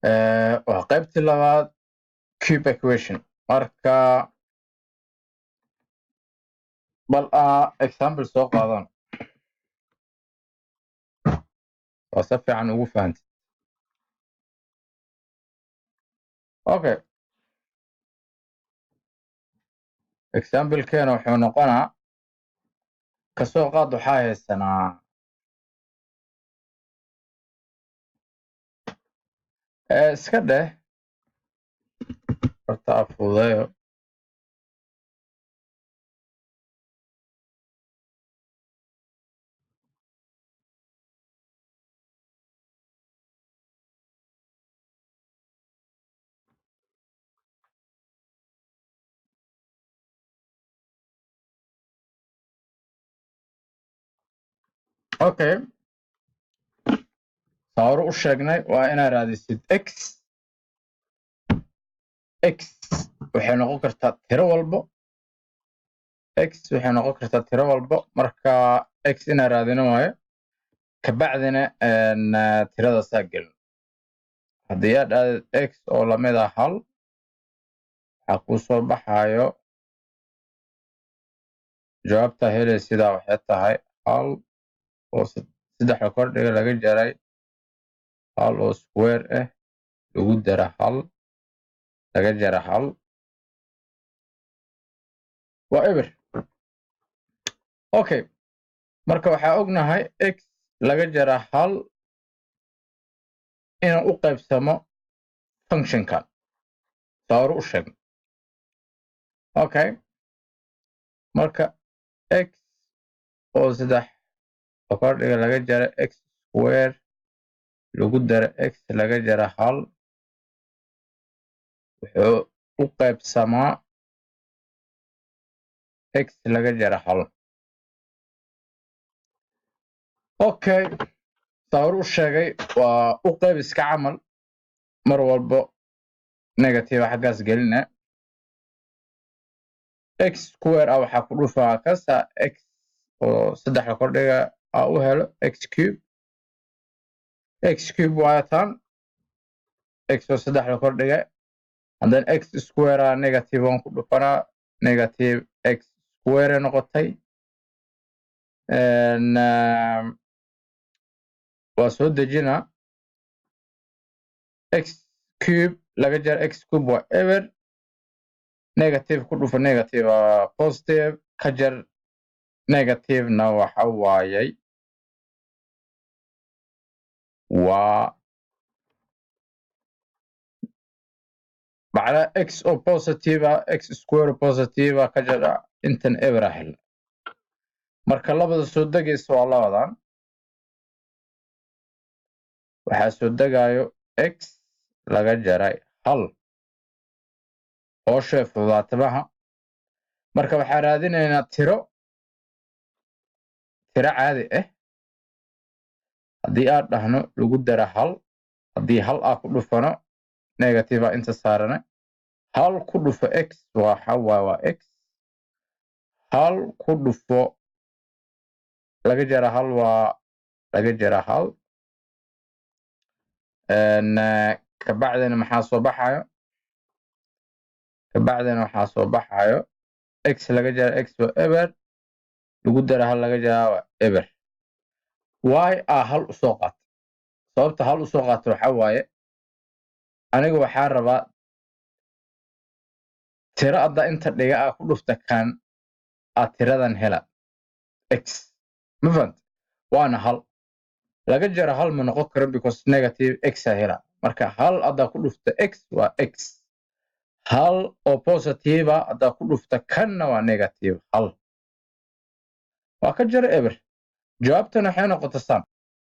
Waa qaybtii labaad, cube equation. Marka bal example soo qaadan waa si fiican ugu fahantid. Okay, example-keena wuxuu noqonaa, kasoo qaad waxaa haysanaa iska dheh horta a fududeeyo. Okay, saa hore u sheegnay, waa inaad raadisid x. X waxay noqon kartaa tiro walbo, x waxay noqon kartaa tiro walbo. Marka x inaan raadino waayo, kabacdina tiradaasaa gelin. Haddii aad aadid x oo lamid ah hal, waxaa kuu soo baxayo jawaabta helay sidaa waxay tahay hal oo saddexda kordhiga laga jaray hal oo square ah lagu dara hal laga jara hal waa eber. Okay, marka waxaa ognahay x laga jara hal inuu u qaybsamo functionkan saa hore u sheegno. Okay, marka x oo saddex oo kordhiga laga jara x square lagu dara x laga jara hal wuxuu u qaybsamaa x laga jara hal. Okay, saa hore u sheegay, waa u qayb iska camal, mar walbo negative xaggaas gelina. X square ah waxaa ku dhufaa kasa x oo saddexda kordhiga a u helo x cube. X cube waa tan x oo saddexda kordhiga, and then x square a negative one ku dhufanaa, negative x square noqotay. Waa soo dejinaa, x cube laga jara x cube waa eber, negative ku dhufa negative waa positive, ka jar negative-na waxa waayay waa macnaa x oo positive ah, x square oo positive ah ka jara intan eber ah helna. Marka labada soo degaysa waa labadan, waxaa soo degayo x laga jaray hal. Hooshee fududaatamaha. Marka waxaa raadinaynaa tiro, tiro caadi ah. Haddii aad dhahno lagu dara hal, haddii hal aa ku dhufano negative aa inta saarane, hal ku dhufo x waxa waay waa x, hal ku dhufo laga jara hal waa laga jara hal. Kabacdina maxaa soo baxayo? Kabacdina waxaa soo baxayo x laga jara x waa eber, lagu dara hal laga jaraa waa eber. Y a hal usoo qaata, sababta hal usoo qaata waxaa waaye aniga waxaa rabaa tiro adda inta dhiga aa ku dhufta kan aa tiradan hela x, ma fahant? Waana hal laga jaro hal ma noqon karo because negative x aa hela. Marka hal haddaa ku dhufta x waa x, hal oo positive ah haddaa ku dhufta kanna waa negative hal, waa ka jara eber. Jawaabtana waxay noqota sam.